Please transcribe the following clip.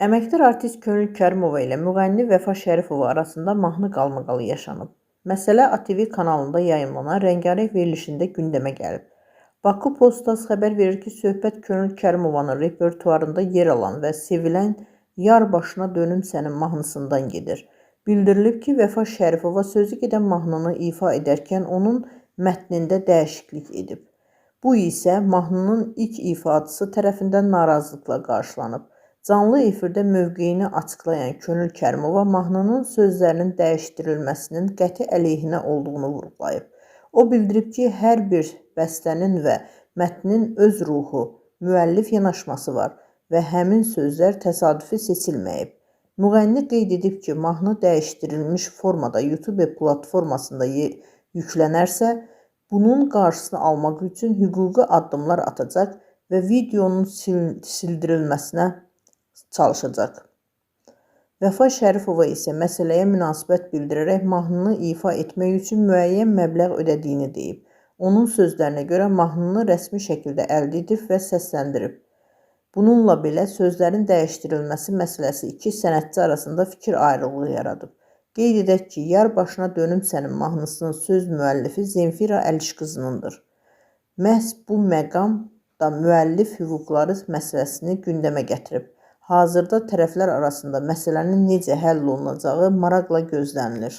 Əməkdar artist Könül Kərimova ilə müğənni Vəfa Şərifova arasında mahnı qalmaqalı yaşanıb. Məsələ ATV kanalında yayımlanan Rəngarəng verilişində gündəmə gəlib. Baku Postas xəbər verir ki, söhbət Könül Kərimovanın repertuarında yer alan və sevilən Yar başına dönüm sənin mahnısından gedir. Bildirilib ki, Vəfa Şərifova sözü gedən mahnını ifa edərkən onun mətnində dəyişiklik edib. Bu isə mahnının ilk ifaçısı tərəfindən narazılıqla qarşılanıb. Canlı efirdə mövqeyini açıqlayan Könül Kərimova mahnının sözlərinin dəyişdirilməsinin qəti əleyhinə olduğunu vurğulayıb. O bildirib ki, hər bir bəstənin və mətnin öz ruhu, müəllif yanaşması var və həmin sözlər təsadüfi seçilməyib. Müğənni qeyd edib ki, mahnı dəyişdirilmiş formada YouTube platformasında yüklənərsə, bunun qarşısını almaq üçün hüquqi addımlar atacaq və videonun sildirilməsinə çalışacaq. Vəfa Şərifova isə məsələyə münasibət bildirərək mahnını ifa etmək üçün müəyyən məbləğ ödədiyini deyib. Onun sözlərinə görə mahnını rəsmi şəkildə əldə edib və səsləndirib. Bununla belə sözlərin dəyişdirilməsi məsələsi iki sənətçi arasında fikir ayrılığı yaradıb. Qeyd edək ki, Yar başına dönüm sənin mahnısının söz müəllifi Zemfira Əlişqızınındır. Məhz bu məqam da müəllif hüquqları məsələsini gündəmə gətirib. Hazırda tərəflər arasında məsələnin necə həll olunacağı maraqla gözlənilir.